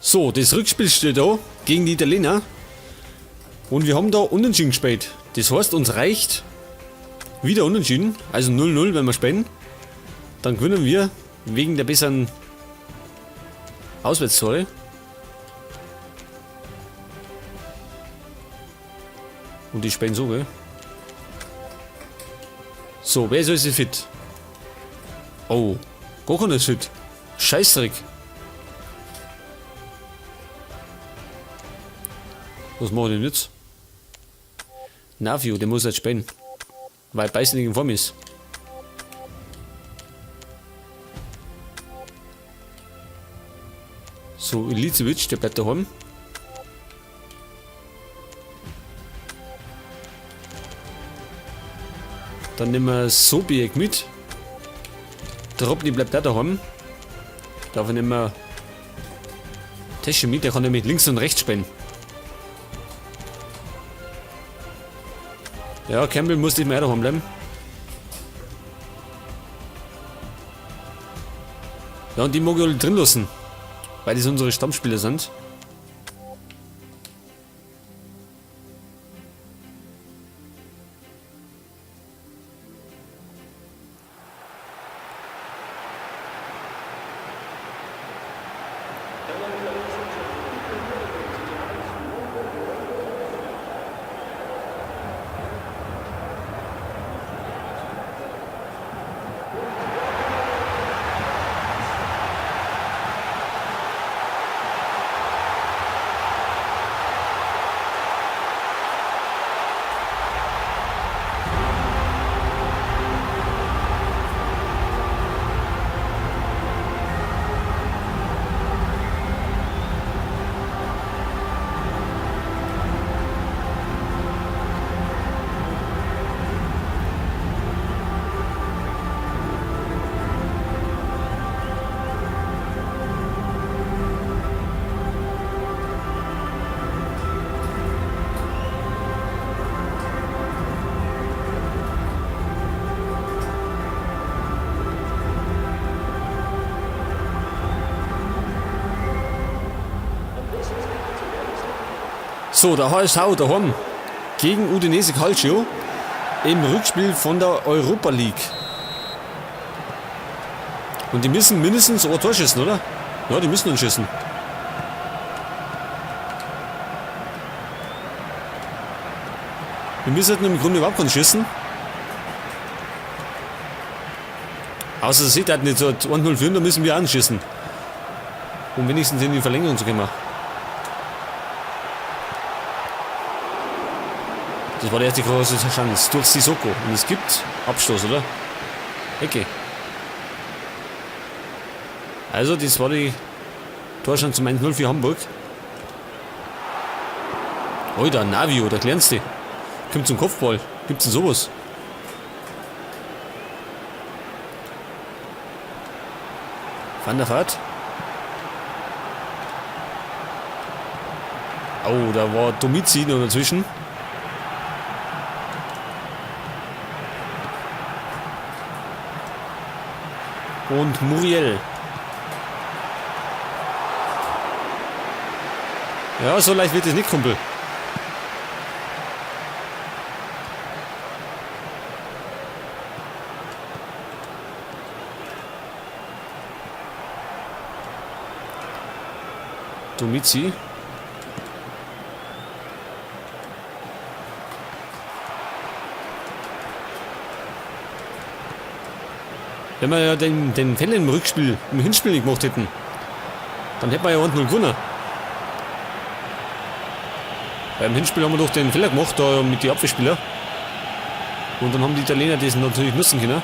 So, das Rückspiel steht da gegen die Italiener. Und wir haben da unentschieden gespielt. Das heißt, uns reicht wieder unentschieden. Also 0-0, wenn wir spielen. Dann gewinnen wir wegen der besseren Auswärtstore. Und die spielen so, gell? So, wer ist alles fit? Oh, gar keiner ist fit. Scheißdreck. Was mache ich denn jetzt? Navio, der muss jetzt spielen. Weil Beißen nicht in Form ist. So, Ilicevic, der bleibt daheim. Dann nehmen wir Sobiek mit. Drobny bleibt auch daheim. Dafür nehmen wir Tesche mit, der kann nämlich links und rechts spielen. Ja, Campbell muss nicht mehr daheim bleiben. Ja, und die mag ich alle drin lassen. Weil das unsere Stammspieler sind. So, der HSV daheim gegen Udinese Calcio im Rückspiel von der Europa League. Und die müssen mindestens ein Tor schießen, oder? Ja, die müssen uns schießen. Wir müssen halt im Grunde überhaupt keinen schießen. Außer sie sieht halt nicht so 1-0 führen, da müssen wir anschießen. Um wenigstens in die Verlängerung zu kommen. Das war die erste große Chance durch Sissoko. Und es gibt Abstoß, oder? Ecke. Also, das war die Torchance zum 1-0 für Hamburg. Alter, Navio, der Kleinste. Kommt zum Kopfball. Gibt's denn sowas? Van der Vaart. Oh, da war Domizzi noch dazwischen. Und Muriel. Ja, so leicht wird es nicht, Kumpel. Domizzi. Wenn wir ja den Fehler im Rückspiel, im Hinspiel nicht gemacht hätten, dann hätten wir ja 1-0 gewonnen. Beim Hinspiel haben wir doch den Fehler gemacht, da mit den Abwehrspielern. Und dann haben die Italiener das natürlich nutzen können.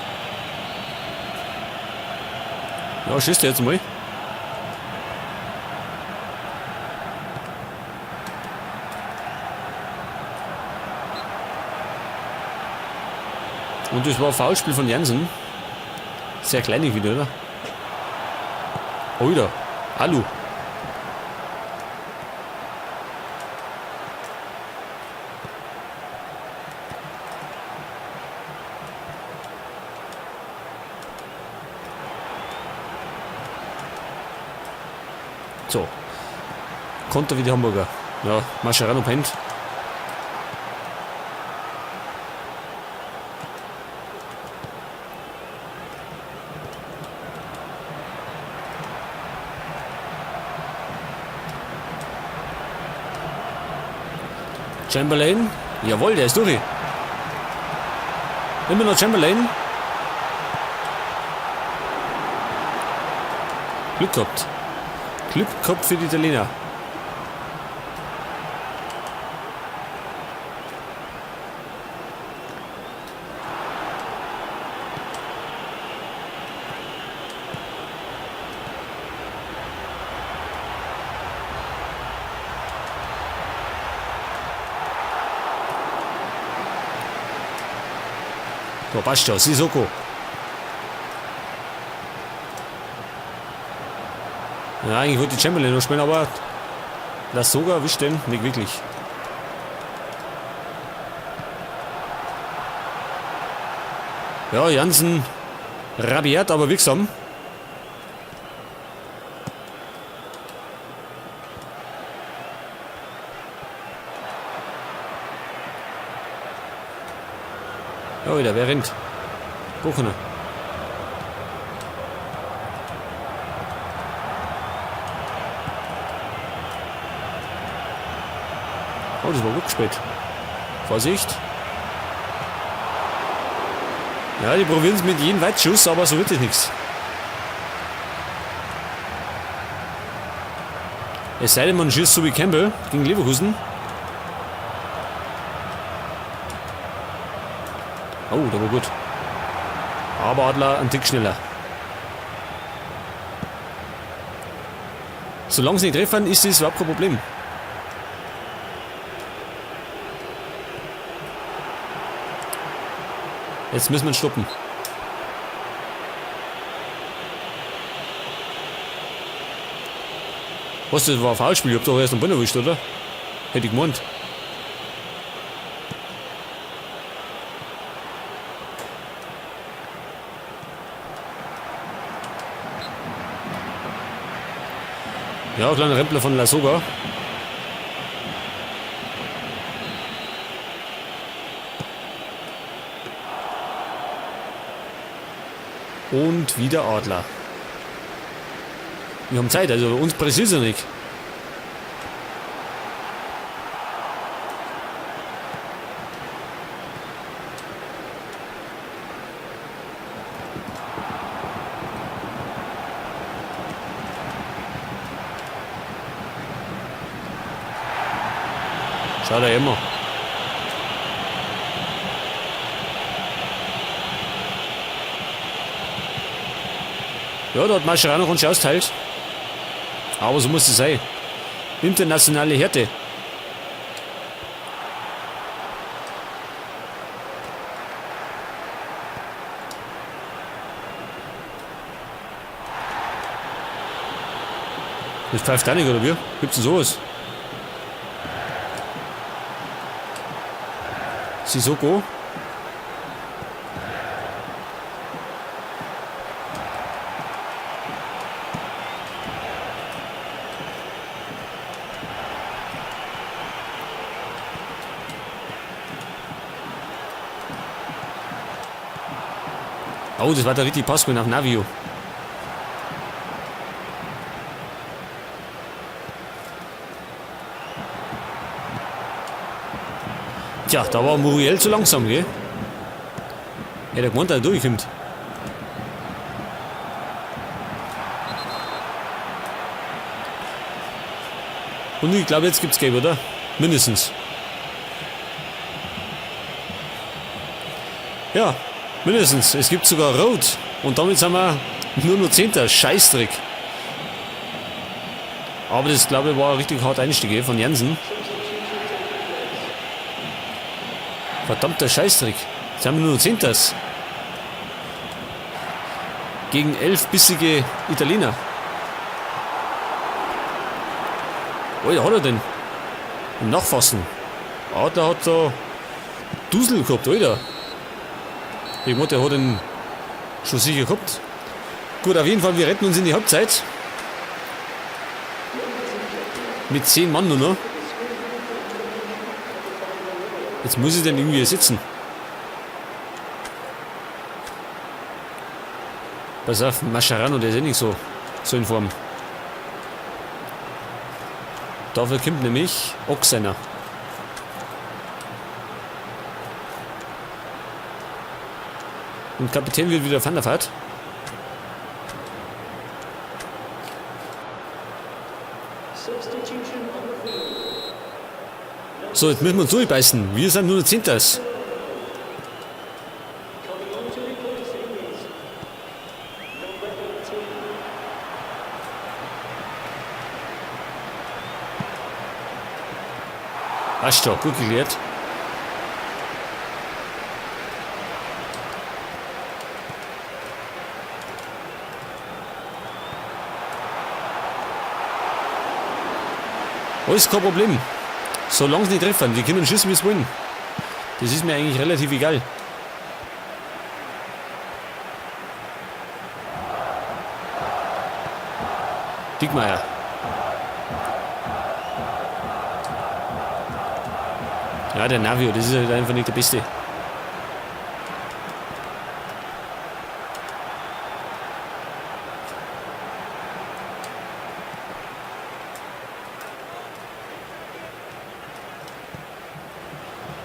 Ja, schießt er jetzt mal. Und das war ein Foulspiel von Jansen. Sehr kleinig wieder, oder? Oida. Alu. So. Konter wie die Hamburger. Ja, Mascherano pennt. Chamberlain. Jawohl, der ist durch. Immer noch Chamberlain. Glück gehabt. Glück gehabt für die Italiener. So, passt schon. Sissoko. Ja, eigentlich wollte die Chamberlain noch spielen, aber das sogar erwischt den nicht wirklich. Ja, Jansen rabiat, aber wirksam. Ja, wieder, wer rennt? Buchner. Oh, das war gut gespielt. Vorsicht. Ja, die probieren es mit jedem Weitschuss, aber so wird es nichts. Es sei denn, man schießt so wie Campbell gegen Leverkusen. Oh, der war gut. Aber Adler ein Tick schneller. Solange sie nicht treffen, ist das überhaupt kein Problem. Jetzt müssen wir ihn stoppen. Was, das war ein Foulspiel. Ich hab doch erst einen Ball erwischt, oder? Hätte ich gemeint. Ja, kleiner Rempler von Lasogga. Und wieder Adler. Wir haben Zeit, also uns pressiert ja nicht. Schade immer. Ja, da hat Mascherano ganz schön austeilt. Aber so muss es sein. Internationale Härte. Das pfeift auch nicht, oder wie? Gibt's denn sowas? Sissoko. Oh, das war der richtige Pass nach Navio. Tja, da war Muriel zu langsam, gell? Hätte er gemeint, dass er durchkommt. Und ich glaube, jetzt gibt's Gelb, oder? Mindestens. Ja, mindestens. Es gibt sogar Rot. Und damit sind wir nur noch Zehnter. Scheißdreck. Aber das, glaube ich, war ein richtig harter Einstieg, gell, von Jansen. Verdammter Scheißdreck. Jetzt haben wir nur noch Zehnters. Gegen 11 bissige Italiener. Alter, hat er denn? Im Nachfassen. Adler hat da Dusel gehabt, Alter. Ich meine, der hat ihn schon sicher gehabt. Gut, auf jeden Fall, wir retten uns in die Halbzeit. Mit 10 Mann nur noch. Jetzt muss ich den irgendwie ersetzen. Pass auf, Mascherano, der ist eh nicht so in Form. Dafür kommt nämlich Oxener. Und Kapitän wird wieder Van der Vaart. So, jetzt müssen wir uns durchbeißen. Wir sind nur noch Zehntes. Passt schon, gut geklärt. Alles kein Problem. Solange sie nicht treffen, die können schießen, wie sie wollen. Das ist mir eigentlich relativ egal. Diekmeier. Ja, der Navio, das ist halt einfach nicht der Beste.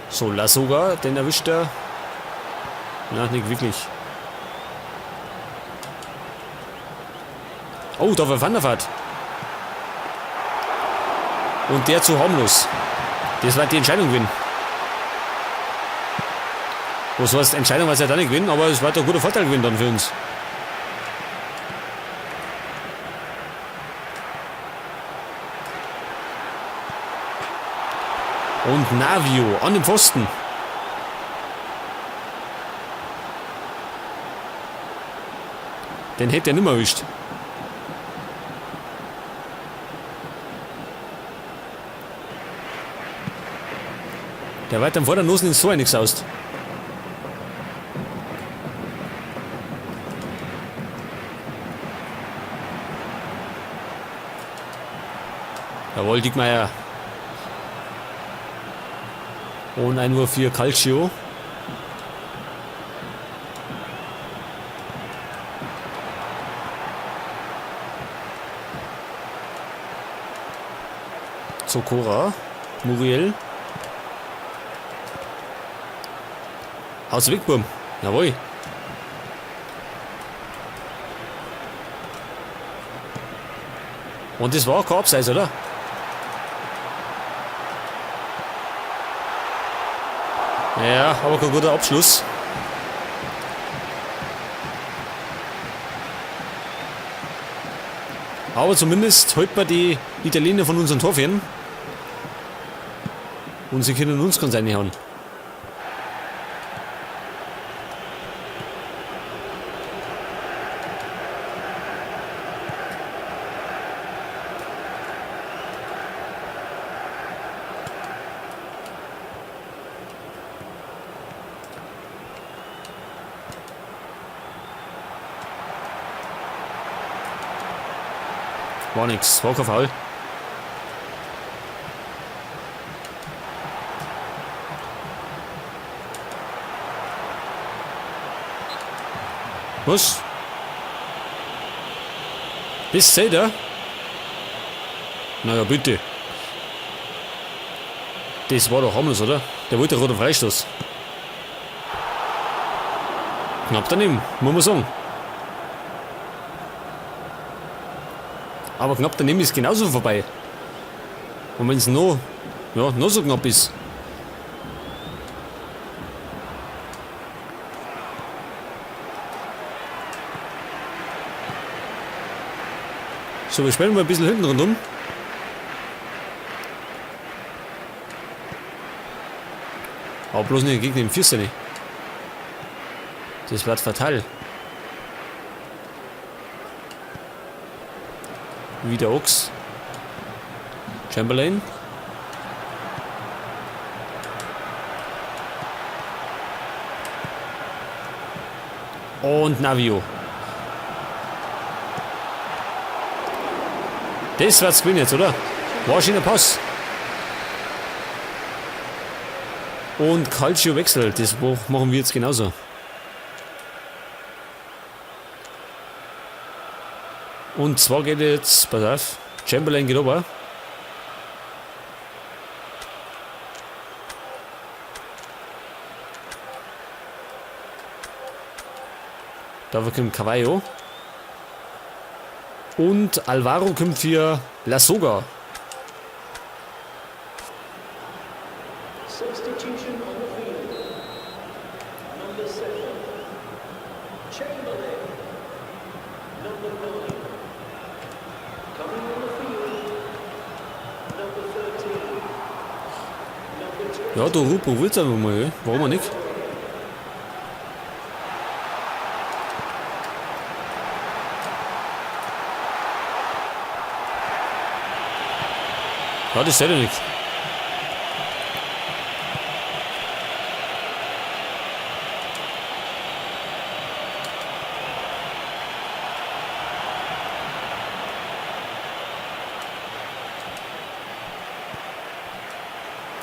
So, Lasogga, den erwischt er. Na, nicht wirklich. Oh, da war Van der Vaart. Und der zu harmlos. Das war die Entscheidung gewinnen. Was heißt Entscheidung, was er da nicht gewinnen, aber es war doch ein guter Vorteil gewinnen dann für uns. Und Navio an dem Pfosten. Den hätte er nicht mehr erwischt. Der weiter am Vordernosen ins Tor nichts aus. Jawohl, Diekmeier. Und 1:04 Calcio. Zokora. Muriel. Haus weg, Burm. Jawohl. Und das war kein Abseits, oder? Ja, aber kein guter Abschluss. Aber zumindest hält man die Italiener von unseren Tor fern. Und sie können uns ganz reinhauen. War nix, war kein Foul. Was? Das zählt, ja? Naja, bitte. Das war doch harmlos, oder? Der wollte doch roten Freistoß. Knapp daneben, muss man sagen. Aber knapp daneben ist genauso vorbei. Und wenn's noch so knapp ist. So, wir spielen mal ein bisschen hinten rundum. Aber bloß nicht gegen den Füße nicht. Das wird fatal. Wieder Ochs. Chamberlain. Und Navio. Das wird's gewinnen jetzt, oder? War ein schöner Pass. Und Calcio wechselt. Das machen wir jetzt genauso. Und zwar geht jetzt, pass auf, Chamberlain geht runter. Da kommt Cavallo. Und Alvaro kommt für Lasogga. Substitution on the field. Number 7, Chamberlain. Number 9, coming on the field. Number 13, number 20. Ja, der Rupo will's einfach mal, gell? Warum auch nicht? Ja, das seht ihr nicht.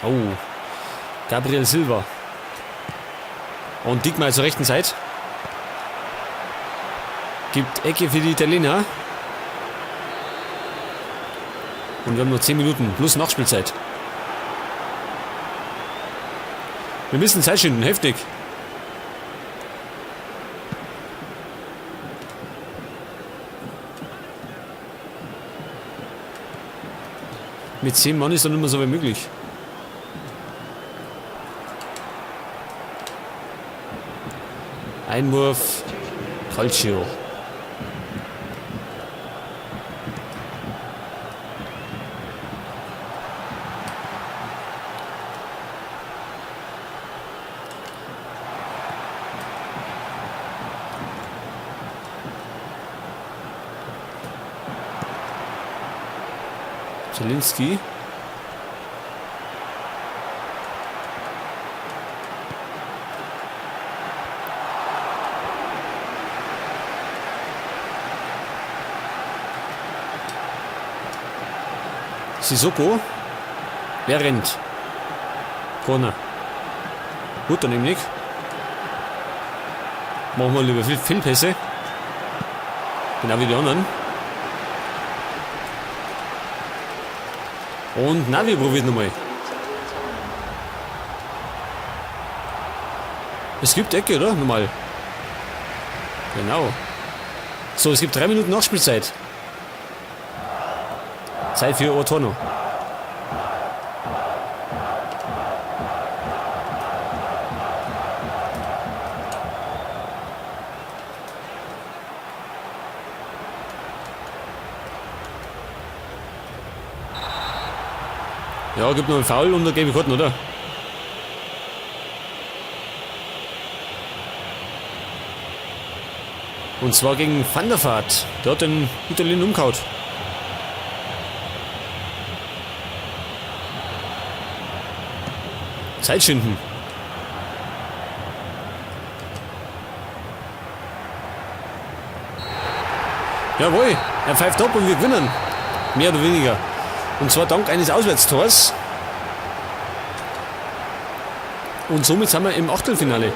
Oh, Gabriel Silva. Und Diekmeyer zur rechten Seite. Gibt Ecke für die Italiener. Und wir haben noch 10 Minuten plus Nachspielzeit. Wir müssen Zeit schinden, heftig. Mit 10 Mann ist dann nicht mehr so viel möglich. Einwurf, Calcio. Zielinski. Sissoko. Wer rennt? Corner. Gut, dann eben nicht. Machen wir lieber Fehlpässe. Genau wie die anderen. Und Navi probiert nochmal. Es gibt Ecke, oder? Nochmal. Genau. So, es gibt 3 Minuten Nachspielzeit. Zeit für Ortono. Ja, gibt noch einen Foul und eine gelbe Karten, oder? Und zwar gegen Van der Vaart. Der hat den Italiener umgehauen. Zeit schinden. Jawohl, er pfeift ab und wir gewinnen. Mehr oder weniger. Und zwar dank eines Auswärtstors. Und somit sind wir im Achtelfinale.